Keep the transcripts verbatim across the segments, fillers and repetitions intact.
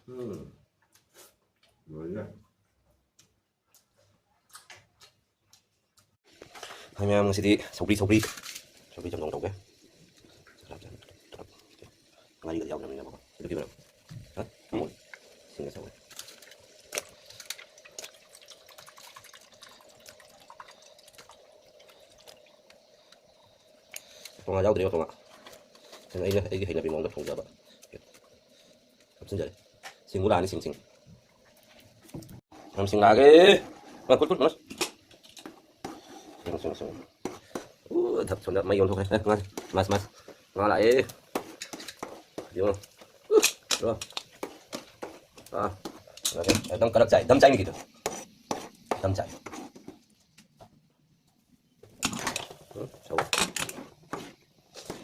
ꯎꯝ꯫ ꯂꯣꯏꯔꯦ꯫ ꯍꯣꯏ, ꯃꯌꯥꯝ, ꯉꯁꯤꯗꯤ ꯁꯧꯒ꯭ꯔꯤ, ꯁꯧꯒ꯭ꯔꯤ, ꯁꯧꯒ꯭ꯔꯤ ꯆꯝꯊꯣꯡ ꯇꯧꯒꯦ꯫ ꯉꯥꯔꯤꯒ ꯌꯥꯎꯗ꯭ꯔꯕꯅꯤꯅꯀꯣ꯫ ꯑꯗꯨꯒꯤ ꯑꯣꯏꯔꯝ-, ꯍꯥ? ꯁꯤꯡꯒ ꯁꯧꯒ꯭ꯔꯤ꯫ ꯇꯣꯉꯥꯟ ꯌꯥꯎꯗ꯭ꯔꯦꯕ, ꯇꯣꯉꯥꯟ꯫ ꯁꯤꯅ ꯑꯩꯅ, ꯑꯩꯒꯤ ꯍꯩꯅꯕꯤ ꯃꯑꯣꯡꯗ ꯊꯣꯡꯖꯕ꯫ ꯍꯥꯞꯆꯤꯟꯖꯔꯦ꯫ ꯁꯤꯡꯕꯨ ꯂꯥꯛꯑꯅꯤ, ꯁꯤꯡ, ꯁꯤꯡ꯫ ꯌꯥꯝ ꯁꯤꯡ ꯂꯥꯛꯑꯒꯦ꯫ ꯃꯥ ꯀꯨꯠ, ꯀꯨꯠ, ꯀꯨꯠ꯫ ꯁꯤꯡ, ꯁꯤꯡ, ꯁꯤꯡ꯫ ꯎ, ꯊꯛ ꯁꯣꯝꯗ ꯃꯩ ꯑꯣꯟꯊꯣꯛꯈ꯭ꯔꯦ꯫ ꯑꯦ, ꯉꯥꯁꯦ꯫ ꯃꯥꯁ, ꯃꯥꯁ꯫ ꯉꯥ ꯂꯥꯛꯑꯦ꯫ ꯌꯦꯡꯉꯣ꯫ ꯎ, ꯌꯦꯡꯉꯣ꯫ ꯑꯥ, ꯉꯥꯁꯦ꯫ ꯑꯦ, ꯗꯝ ꯀꯔꯛ ꯆꯥꯏ꯫ ꯗꯝ ꯆꯥꯏ ꯃꯤꯒꯤꯗꯣ꯫ ꯗꯝ ꯆꯥꯏ꯫ ꯎꯝ, ꯁꯧ꯫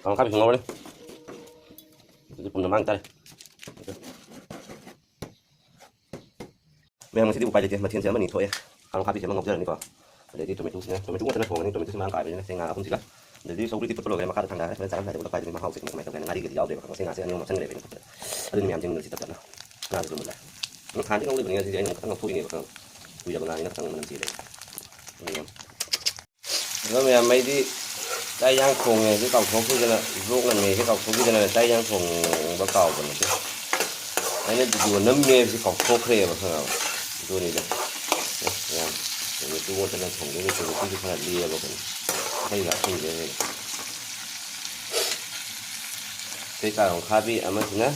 ꯀꯥꯡ ꯈꯥꯕꯤꯁꯨ ꯉꯧꯔꯦ꯫ ꯑꯗꯨꯗꯤ ꯄꯨꯝꯅꯃꯛ ꯃꯥꯡ ꯇꯥꯔꯦ꯫ ꯃꯌꯥꯝ, ꯉꯁꯤꯗꯤ ꯎꯄꯥꯏ ꯂꯩꯇꯦ, ꯃꯊꯦꯜꯁꯦ ꯑꯃꯅꯤ ꯊꯣꯛꯑꯦ꯫ ꯀꯥꯡ ꯈꯥꯕꯤꯁꯦ ꯑꯃ ꯉꯧꯖꯔꯅꯤꯀꯣ꯫ ꯑꯗꯩꯗꯤ ꯇꯣꯃꯦꯇꯣꯁꯤꯅ, ꯇꯣꯃꯦꯇꯣ ꯉꯥꯛꯇꯅ ꯊꯣꯡꯉꯅꯤ, ꯇꯣꯃꯦꯇꯣꯁꯤ ꯃꯔꯥꯡ ꯀꯥꯏꯕꯅꯤꯅ꯫ ꯆꯦꯡ ꯉꯥ ꯑꯍꯨꯝꯁꯤꯒ꯫ ꯑꯗꯩꯗꯤ ꯁꯧꯒ꯭ꯔꯤꯗꯤ ꯐꯨꯠꯄ ꯂꯣꯏꯈ꯭ꯔꯦ, ꯃꯈꯥꯗ ꯊꯥꯡꯗꯔꯦ꯫ ꯍꯣꯔꯦꯟ ꯆꯥꯔꯝꯗꯥꯏꯗ ꯎꯠꯂꯛꯄ ꯍꯥꯏꯗꯨꯅꯤ ꯃꯍꯥꯎꯁꯦ ꯀꯃꯥꯏ ꯀꯃꯥꯏꯅ ꯇꯧꯒꯦ꯫ ꯉꯥꯔꯤꯒꯗꯤ ꯌꯥꯎꯗꯦꯕ, ꯉꯁꯤ ꯉꯥꯁꯦ ꯑꯅꯤ ꯑꯍꯨꯝ ꯍꯥꯞꯆꯤꯟꯈ꯭ꯔꯦꯕ ꯑꯩꯅ ꯐꯨꯠꯄꯗ꯫ ꯑꯗꯨꯅ ꯃꯌꯥꯝꯁꯦ ꯃꯨꯟꯅꯁꯤ ꯇꯞ ꯇꯞꯅ꯫ ꯉꯥꯗꯨꯁꯨ ꯃꯨꯜꯂꯦ꯫ ꯎꯝ, ꯍꯥꯟꯅꯗꯤ ꯉꯧꯗꯕꯅꯤ, ꯉꯁꯤꯗꯤ ꯑꯩꯅ ꯑꯃꯨꯛ ꯈꯛꯇꯪ ꯉꯧꯊꯣꯛꯏꯅꯦꯕ ꯈꯪꯉꯕ꯫ ꯀꯨꯏꯔꯕ ꯉꯥꯅꯤꯅ ꯈꯤꯇꯪ ꯃꯅꯝ ꯆꯦꯜꯂꯦ꯫ ꯑꯗꯨꯅ ꯑꯗꯣ ꯃꯌꯥꯝ, ꯑꯩꯗꯤ ꯆꯥꯛ ꯏꯟꯖꯥꯡ ꯊꯣꯡꯉꯦꯁꯦ ꯀꯥꯎꯊꯣꯛꯈꯤꯗꯅ, vlog ꯅꯝꯃꯦꯁꯦ ꯀꯥꯎꯊꯣꯛꯈꯤꯗꯅ ꯆꯥꯛ ꯏꯟꯖꯥꯡ ꯊꯣꯡꯕ ꯀꯥꯎꯕꯅꯦ꯫ ꯑꯩꯅ video ꯅꯝꯃꯦ ꯍꯥꯏꯕꯁꯦ ꯀꯥꯎꯊꯣꯛꯈ꯭ꯔꯦꯕ, ꯈꯪꯉꯕ? ꯑꯗꯨꯅꯤꯗ꯫ ꯑꯦ, ꯃꯌꯥꯝ, ꯀꯩꯅꯣ, ꯇꯨ ꯉꯥꯛꯇꯅ ꯊꯣꯡꯗꯣꯏꯅꯦ, ꯀꯩꯅꯣ, ꯇꯨꯁꯨ ꯈꯔ ꯂꯦꯝꯃꯕꯅꯦ꯫ ꯍꯩ ꯉꯥ ꯊꯣꯡꯗꯣꯏꯅꯦ꯫ ꯑꯩꯈꯣꯏ ꯀꯥꯔꯣꯡ ꯈꯥꯕꯤ ꯑꯃꯁꯤꯅ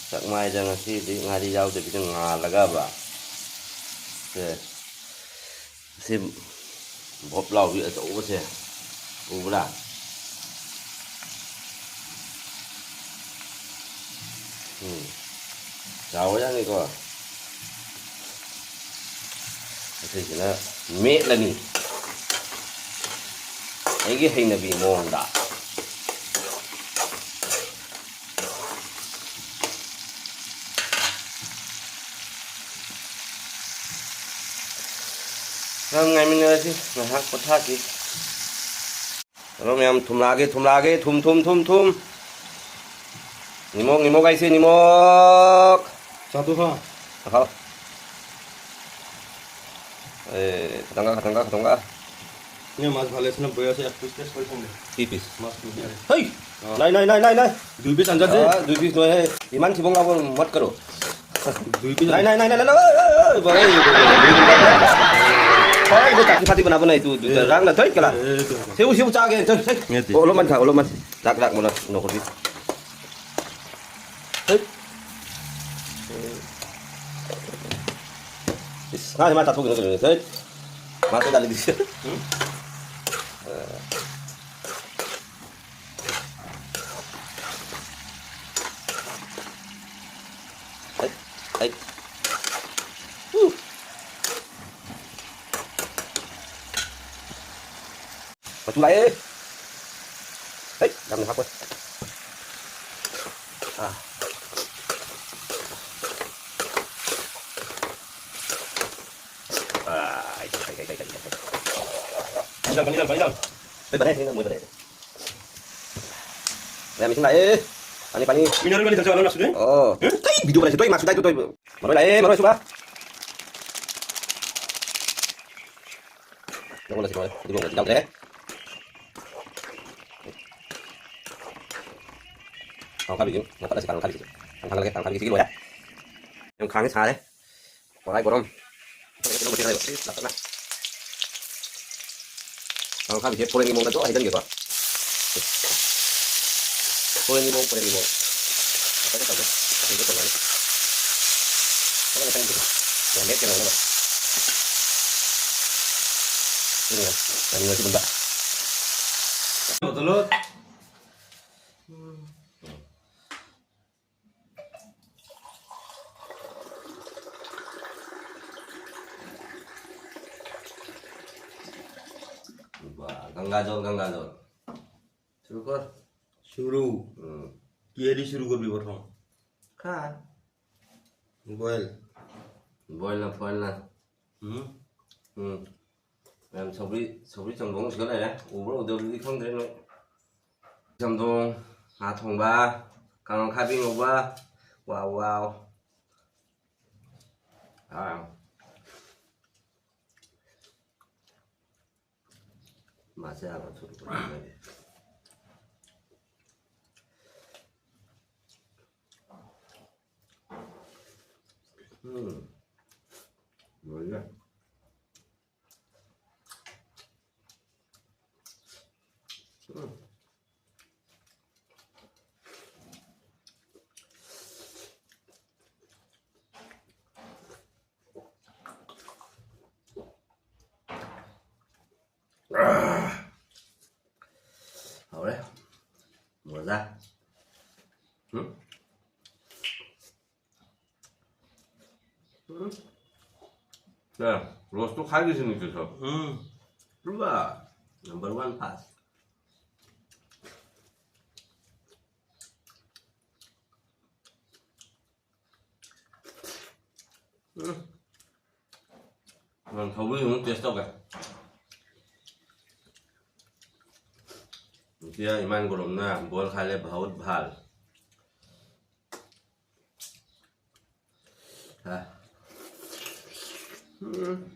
ꯆꯥꯛꯃꯥꯏꯗ ꯉꯁꯤꯗꯤ ꯉꯥꯔꯤ ꯌꯥꯎꯗꯕꯤꯗ ꯉꯥꯜꯂꯒꯕ꯫ ꯁꯦ꯫ ꯁꯤ ꯚꯣꯞ ꯂꯥꯎꯕꯤ ꯑꯆꯧꯕꯁꯦ ꯎꯕ꯭ꯔꯥ? ꯎꯝ꯫ ꯆꯥꯎꯔꯖꯥꯠꯅꯤꯀꯣ꯫ ꯑꯁꯤꯁꯤꯅ ꯃꯦꯠꯂꯅꯤ꯫ ꯑꯩꯒꯤ ꯍꯩꯅꯕꯤ ꯃꯑꯣꯡꯗ꯫ ꯌꯥꯝ ꯉꯥꯏꯃꯤꯟꯅꯔꯁꯤ, ꯉꯥꯏꯍꯥꯛ ꯄꯣꯊꯥꯁꯤ꯫ ꯍꯜꯂꯣ ꯃꯌꯥꯝ, ꯊꯨꯝꯂꯥꯒꯦ, ꯊꯨꯝꯂꯥꯒꯦ, ꯊꯨꯝ, ꯊꯨꯝ, ꯊꯨꯝ, ꯊꯨꯝ꯫ ꯅꯤꯃꯣꯛ, ꯅꯤꯃꯣꯛ ꯍꯥꯏꯁꯦ, ꯅꯤꯃꯣꯛ꯫ চাটো খা। খাওঁ। এ, খাটংগা, খাটংগা, খাটংগা। নে মাছ ভালে আছে নে বেয়া আছে, এক পিচ টেষ্ট কৰি চাওঁ দে। কি পিচ? মাছ ধুনীয়া। হেই! অ। নাই, নাই, নাই, নাই, নাই। দুই পিচ আঞ্জা দে। অ, দুই পিচ নহয়, ইমান চিবং লাব মত কৰো। দুই পিচ নাই, নাই, নাই, নাই, নাই, নাই, ঐ, ঐ, ঐ, ঐ, ঐ, ঐ, ঐ, ঐ, এইটো কাটি ফাটি বনাব নাই, এইটো, এইটো, এ, ৰাং না, থৈ, কেলা। এ, এইটো। সেউ, সেউ, চা, গে, থৈ, থৈ। ইয়াতে। অলপমান খা, অলপমান। ৰাখ, ৰাখ, মনত নকৰিবি। হেই। ইছ, নাই, ইমান তাতো কিন্তু হেই। মাছটো ঢালি দিছে। হুম? হেই, হেই। উ। Pacul aja. Hei, jangan hapus. Ah. Ah, itu, hai, hai, hai, hai, hai. Panjang, panjang, panjang. Hei, badai, ini mulai badai. Ya, mesin lah, eh. Pani, pani. Mineral pani, jangan, jangan, maksudnya? Oh. Eh? Hei, video mana sih? Tuh, maksudnya itu, tuh. Maroi la, eh, maroi suba. Nang wala si Koy. Hindi mo nga, ikaw, eh. Ang kabi yun. Napala si Kang Kabi. Ang kabi, ang kabi, sige, loya. Yung kangis, hare. Waray, gorom. Lapit na. Ang kabi, puro yung mong ganito, ay, ganito. Puro yung mong, puro yung mong. Apa ka sabi? Hindi ko pala. Ano na tayo dito? Yan, medyo lang naman. Ano yan? Ano na si Bunda? Matulog. Ba, gangga jol, gangga jol. শুরু কর। শুরু। হুম। কিহেদি শুরু করবি প্রথম? খা। Boil. Boil না, foil না। হুম? হুম। ꯌꯥꯝ ꯁꯧꯒ꯭ꯔꯤ, ꯁꯧꯒ꯭ꯔꯤ ꯆꯝꯊꯣꯡ ꯁꯤꯒ ꯂꯩꯔꯦ꯫ ꯎꯕ꯭ꯔꯥ ꯎꯗꯕꯗꯤ ꯈꯪꯗ꯭ꯔꯦ ꯅꯣꯏ꯫ ꯆꯝꯊꯣꯡ, ꯉꯥ ꯊꯣꯡꯕ, ꯀꯥꯡꯉꯧ ꯈꯥꯕꯤ ꯉꯧꯕ꯫ ꯋꯥꯎ, ꯋꯥꯎ꯫ ꯍꯥ꯫ ꯃꯥꯁꯦ ꯌꯥꯝꯅ ꯊꯨꯅ ꯂꯣꯏꯁꯤꯟꯅꯔꯦ꯫ ꯎꯝ꯫ ꯂꯣꯏꯔꯦ꯫ ꯎꯝ꯫ ꯍꯥꯎꯔꯦ꯫ ꯃꯣꯖꯥ꯫ ꯎꯝ? ꯎꯝ? ꯁꯦ, ꯔꯣꯁꯇꯣ ꯈꯥꯏꯗꯣꯏꯁꯤꯅꯤ ꯀꯩꯁꯨ꯫ ꯎꯝ꯫ ꯄꯨꯔꯥ number one pass꯫ ꯎꯝ꯫ ꯅꯪ ꯁꯧꯒ꯭ꯔꯤ ꯑꯃꯨꯛ taste ꯇꯧꯒꯦ꯫ ꯏꯆꯦ ꯏꯃꯥꯟ ꯒꯨꯔꯨꯝꯅ ꯕꯣꯜ ꯈꯥꯏꯂꯦ ꯚꯥꯎꯠ ꯚꯥꯜ꯫ ꯍꯥ꯫ ꯎꯝ꯫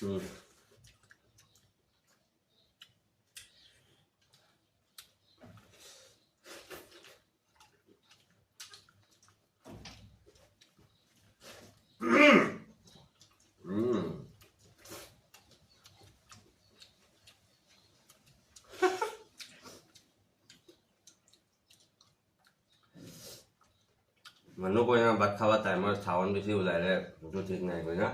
ꯎꯝ꯫ ꯎꯝ꯫ Manu ko yahan bhat kha hua time aur sawan bhi si ulai rahe, to thik nahi koi na.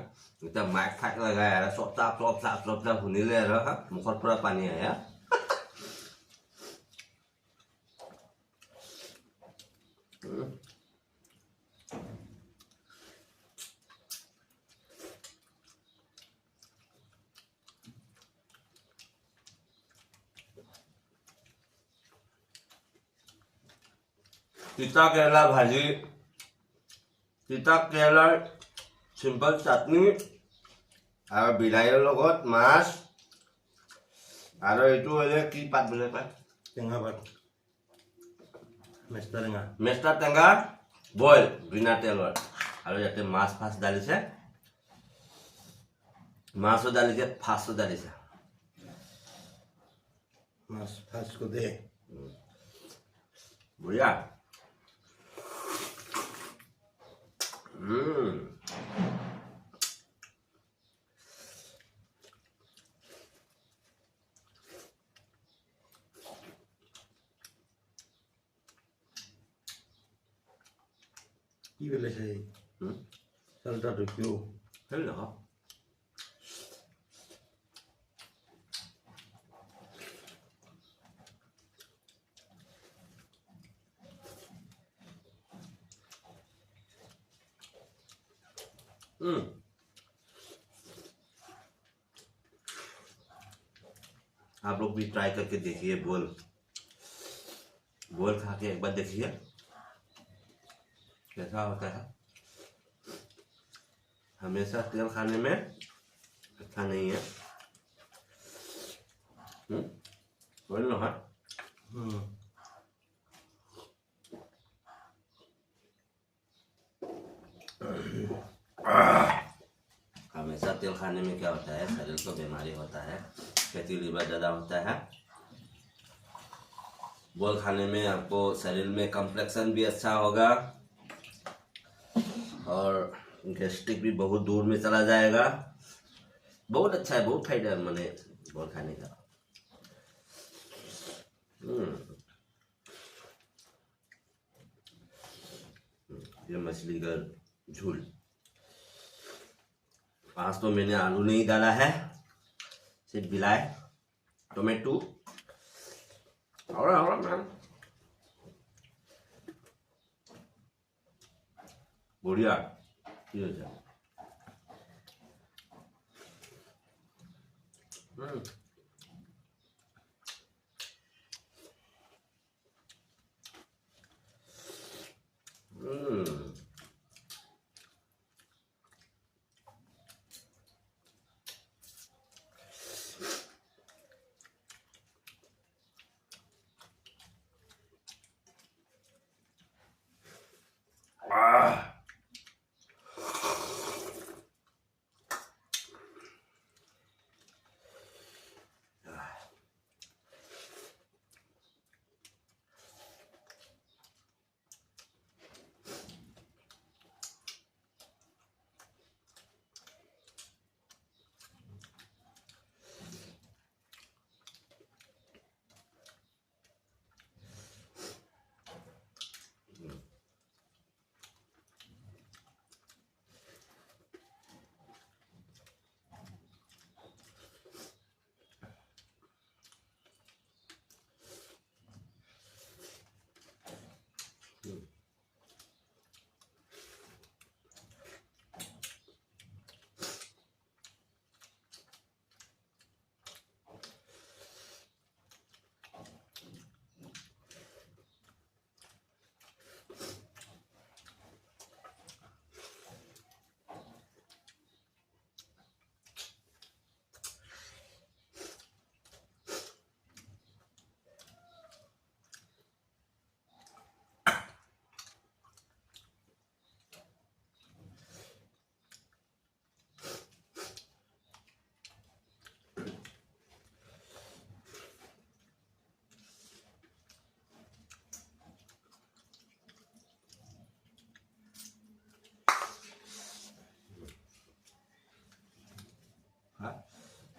Itna mic phat lagaya, sop sap, sop sap, sop sap hone le raha, mukh par pura pani aaya. তিতা কেৰেলা ভাজি, তিতা কেৰেলাৰ simple চাটনি আৰু বিলাহীৰ লগত মাছ আৰু এইটো হ'লে কি পাত বুলি কয়? টেঙা পাত। মেষ্টা টেঙা। মেষ্টা টেঙা বইল বিনা তেলত। আৰু ইয়াতে মাছ ফাছ ঢালিছে, মাছো ঢালিছে, ফাছো ঢালিছে। মাছ ফাছ কো দে। বঢ়িয়া। উম। কি বেলেগ সেই? হুম? চালটা তো কিয়? হেৰি নহয়। हम्म। आप लोग भी ट्राई करके देखिए बोल। बोल खा के एक बार देखिए कैसा होता है। हमेशा तेल खाने में अच्छा नहीं है। हम्म? बोल लो, हाँ। हम्म। हमेशा तेल खाने में क्या होता है, शरीर को बीमारी होता है, फैटी लिवर ज़्यादा होता है। बोल खाने में आपको शरीर में कॉम्प्लेक्शन भी अच्छा होगा और गैस्ट्रिक भी बहुत दूर में चला जाएगा। बहुत अच्छा है, बहुत फायदा है मैंने बोल खाने का। हम्म। ये मछली का झोल। आज तो मैंने आलू नहीं डाला है, सिर्फ बिलाए, टोमेटो। और, और, और, बढ़िया। ये अच्छा। हम्म। हम्म।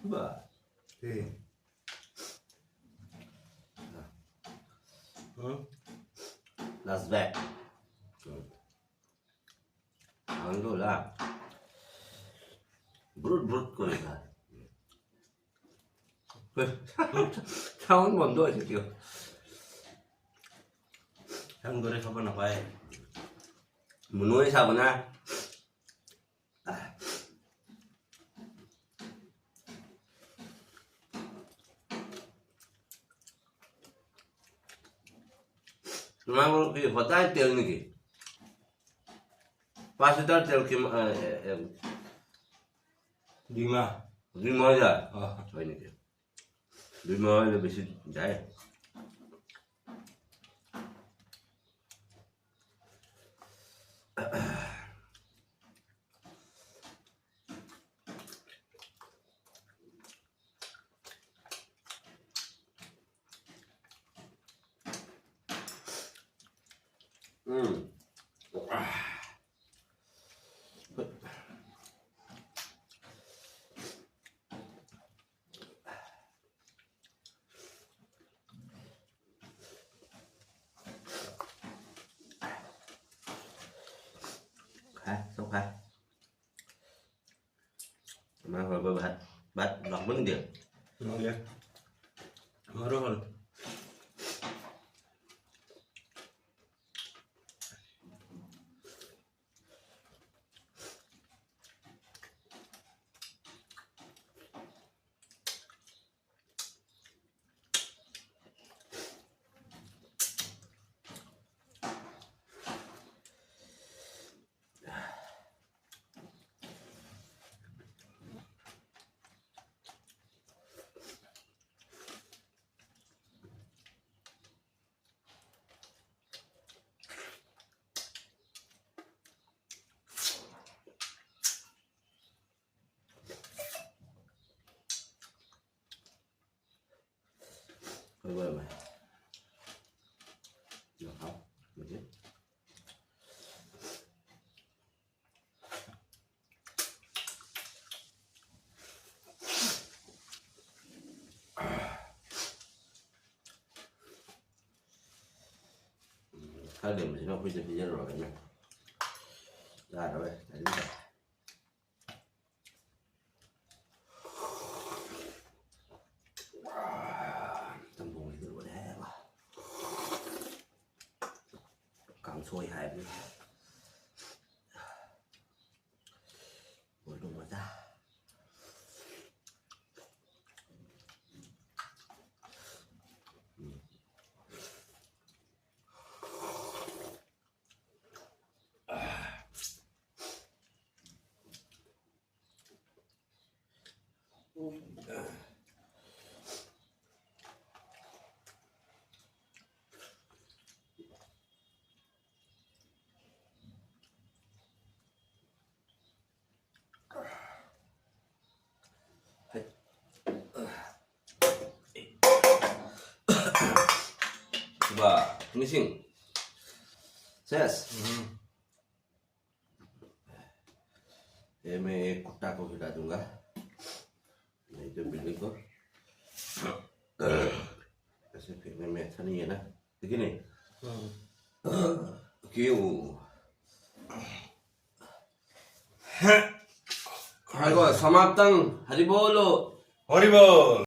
ꯕꯥ꯫ ꯁꯤ꯫ ꯎꯝ? Last bag. ꯎꯝ꯫ Sound লা। ব্রুট ব্রুট করে খা। Sound বন্ধ হয়েছে কেউ? Sound করে খাব নাপায়। মনই চাব না। তোমালোকৰ কি সদায় তেল নেকি? পাঁচ লিটাৰ তেল কিমান, এ, এ, এ, দুই মাহ। দুই মাহ যায়? অ। হয় নেকি? দুই মাহ হ'লে বেছি যায়। উম। খাই, চব খাই। আমাৰ হৈ গ'ল ভাত। ভাত লগ বনি দিয়ে। লগ দিয়া। আমাৰো হ'ল। ꯈꯔ ꯂꯦꯝꯕꯁꯤꯅ ꯑꯩꯈꯣꯏꯗ ꯄꯤꯖꯔꯨꯔꯒꯅꯦ꯫ ꯌꯥꯔꯔꯣꯏ, ꯇꯥꯅꯤꯡꯗꯦ꯫ ꯆꯝꯊꯣꯡꯁꯤꯗꯤ ꯂꯣꯏꯔꯦ ꯍꯥꯏꯕ꯫ ꯀꯥꯡꯁꯣꯏ ꯍꯥꯏꯕꯅꯤ꯫ ꯂꯣꯏꯔꯦ ꯃꯆꯥ꯫ ꯎꯝ꯫ ꯕꯥ, finishing꯫ ꯁꯦꯁ꯫ ꯎꯝ꯫ ये मैं एक कुट्टा को हिला दूंगा, नहीं तो बिल्ली को। ऐसे फेंकने में अच्छा नहीं है ना, है कि नहीं? हम्म। क्यों? ꯉꯥꯏꯈꯣ, ꯁꯃꯥꯞꯇꯪ꯫ ꯍꯔꯤꯕꯣꯂꯣ꯫ ꯍꯔꯤꯕꯣꯜ꯫